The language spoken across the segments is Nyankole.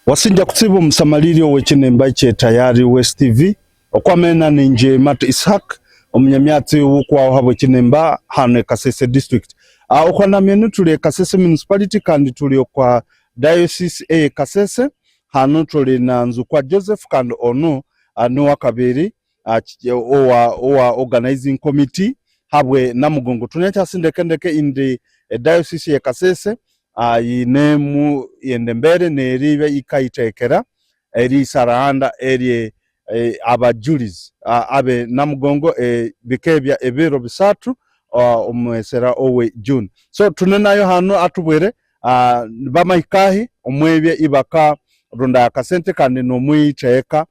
Wasinja kutsiba omusamaliri ow'ekinemba ekye Tayari West TV okwamena ninje Matt Ishaq omunyamyatsi w'okwaho habw'ekinemba hano e Kasese District. Okwanamyenu tuli e Kasese Municipality kandi tuli okwa Diocese eye Kasese hanu tuli na Nzukwa Joseph kandi onu niwakabiri owa owa organizing committee habwe Namugongo. Tunyakyasi ndeke ndeke indi e Diocese ye Kasese yinemu yende mbere neribe ikayitekera erisarahanda erye abajulizi abe Namugongo bikebya ebiro bisatu omwesera owe June. So tune nayo hanu atubwire bamahikahi omwebye ibaka runda akasente kandi nomwiteeka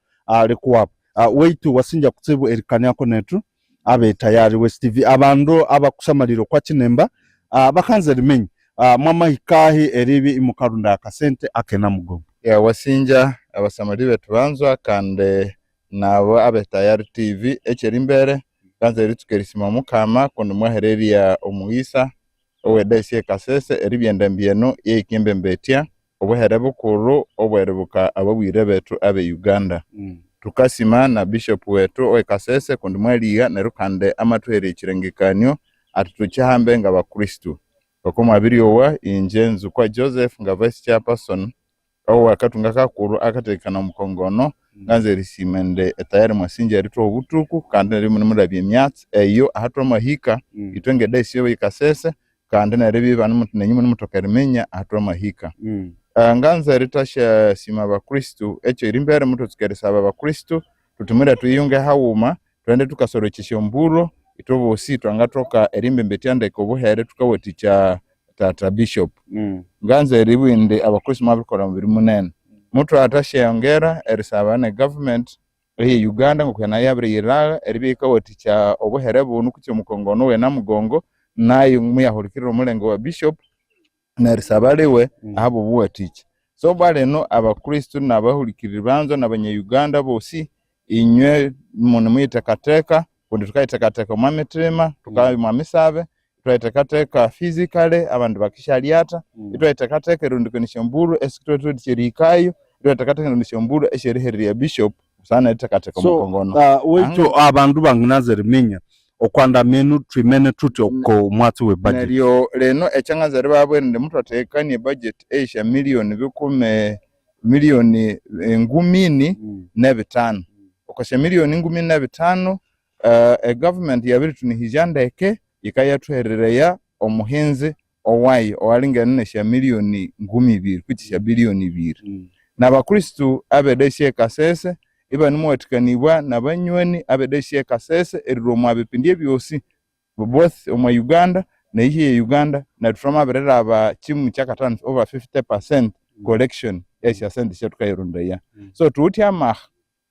likuwabo. Waitu wasinja kutsibu erikaniako netu abe Tayari West TV. Abandu abakusamalire okwa Kinemba bakanza erimenya mwamahikahi eribi imukarunda akasente ake Namugongo. Yeah, wasinja abasamali betu banzwa kandi nabo abe Tayari TV ekyeri mbere nganza eritsuka erisima Omukama kundi mwahererya omughisa owe diocese ye Kasese eribya endambi eno yehika embembetya obuhere bukulhu obweribuka ababwire bethu abe Uganda. Tukasima na Bishop wethu owe Kasese kundi mwaligha neryo kandi amathuhererya ekyirengekanio athi tukyihambe ngabakristu. Ngoko mwabiryowa ingye Nzukwa Joseph nga Vice Chairperson owa kathunga kakulhu akathekana omukongono nganza erisima indi etayari mwasinja erithuha obuthuku kandi neryo imunemulabya emyatsi eyo ahathwamahika ithwe nge diocese ye Kasese kandi neryo ibya nenyu imunemuthoka eriminya ahathwamahika. Nganza erithasya sima abakristu ekyerimbere muthwatsuka erisaba abakristu thuthi mwira thwiyunge haghuma Twende tukasorokya esyombulho ithwe bosi twangathoka erimbembetya ndeke obuhere thukawathikya tata bishop. Nganza eribugha indi abakristo mwabirikolha omubiri munene. Muthwathasyongera erisaba ne government eye Uganda ngoku nayo yabiriyilhagha eribya yikawathikya obuhere bunu kutse omukongono owe Namugongo nayo muyahulikirira omulenge wa bishop nerisaba liwe ahabwa obuwathikya. So bwa lino abakristo nabahulikiriri banzwa nabanya Uganda bosi inywe munemuyithekatheka kundi thukayithekatheka omwa mithima, thukabya omwa misabe, ithwayithekatheka physically abandi bakisyalyatha, ithwayithekatheka erirondekania esyombulho esithwathothikya erihikayo, ithwayithekatheka erirondekania esyombulho esyerihererya bishop busana nerithekatheka So omukongono. waitu abandu banginaza eriminya okwandamenu twimene thuti oko mwatsi we budget. Neryo lino ekyanganza eribabwira indi muthwathekania ebudget eyesya million bikumi million ngumini nebithanu. Okwa sya million ngumini nebithanu e government yabirithunihizya ndeke yikayathuhereraya omuhinzi owayo owalingene nesya million ngumi ibiri kutse esya billion ibiri. Nabakristu abe diocese ye Kasese ibanemuwathikanibwa nabanywani abe diocese ye Kasese erilhwa omwa bipindi ebyosi both omwa Uganda neyihi ye Uganda neryo thwamabirilhaba kyimu kyakathanu over 50% collection yesyasente esyathukayirondaya. So thuwithe amaha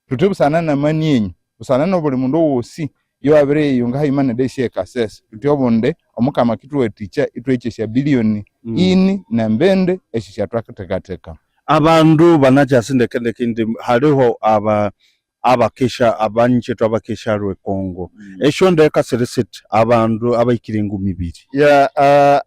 Thuthi busana namani enyu, busana nobuli mundu wosi yowabiriyiyunga hayuma ne diocese ye Kasese, thuthi obundi Omukama akithuwathikya ithwahikya esya billion ini nembindi esyo syathwakathekatheka. Abandu banakyasi ndeke ndeke indi haliho aba abakesha abanyichethu abakesha lwe Congo. Esyo ndeka siri siti abandu abahikire engumi ibiri. Ya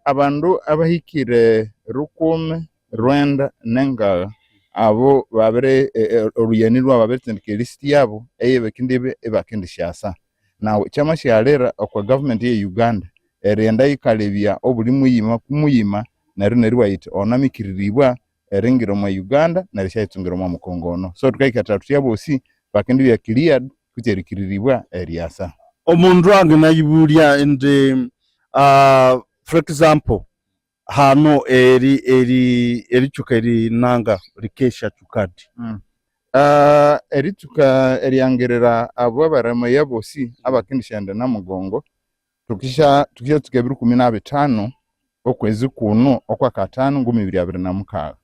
abandu abahikire rukumi rwenda nengagha abo babiri olhuyani lhwabu babiritsindika e list yabu eyebakindibya ibakendisyasa. Nawu kyamasyalira okwa government eye Uganda erighenda yikalebya obuli muyima kumuyima neryo neribugha yithi ono amikiriribwa eringira omwa Uganda nerisyayitsungira omwa mukongo ono. So thukayiketha thuthi abosi bakendibya cleared kutse erikiriribwa eryasa. Omundu anginayibulya indi for example Hanu eri eri eritsuka erinanga rikesha tsukadi. Eritsuka eryangirira abo abaramaya abosi abakendisyaghenda Namugongo, tukisya tukisyatsuka ebiro ikumi nabithanu okwezi kunu okwakathanu nguma 2026.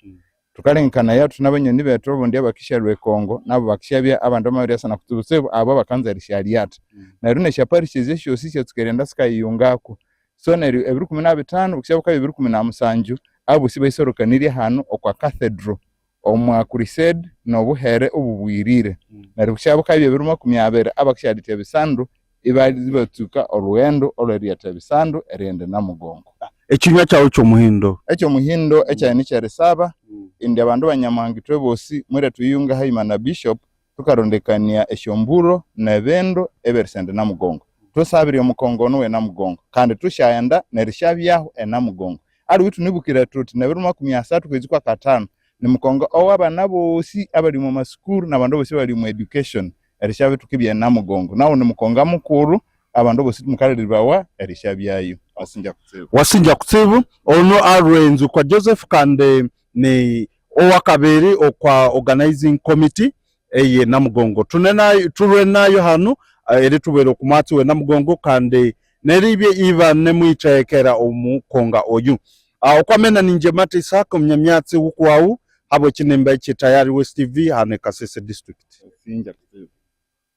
Thukalengekanaya thuthi nabanyoni bethu obundi abakisyalhwa e Congo nabo bakisyabya abandi bamabiryasana kutsibutsibu abo abakanza erisyalyatha. Neryo nesya parishes esyosi syatsuka erighenda sikayiyungaku. So neryo ebiro ikumi nabithanu bukisya bukabya ebiro ikumi namusanju, abosi bayisorrokanirye hanu okwa cathedral omwa crusade nobuhere obubwirire. Neryo bukisya bukabya ebiro makumi abiri abakisyaletha ebisandu ibatsuka olhughendo olhweriyatha ebisandu erighenda e Namugongo. Ekinywa kyawu kyomuhindo. Ekyomuhindo ekyayi nikyerisaba. Indi abandu ba Nyamuhanga ithwe bosi mwire twiyunge haima na Bishop tukarondekania esyomburo nebindu ebyerisenda eNamugongo. Tusabire omukongo ono weNamugongo kandi tusyaghenda nerishabyaho eNamugongo. Aliwe ithunibukire thuthi nebiro 30 kwezi kwa katano nimukongo owabana bosi abali omu masukuru nabandu bosi abali omu education erishabya thukibya eNamugongo. Nawu nimukonga mukuru abandu bosi mukaliribawa erishabyayo. Wasinja kutsibu. Wasinja kutsibu, ono Alwenzukwa Joseph kandi ni owakabiri okwa organizing committee eye Namugongo. Tune nayo, tulwe nayo hanu eri tubwire oku mwatsi we Namugongo kandi neribye iba nemwitekera omukonga oyu. Okwamena ninje Matt Isaac omunyamyatsi wukuwawu habw'ekinimba ekye Tayari West TV hanu e Kasese district. Wasinja kutsibu.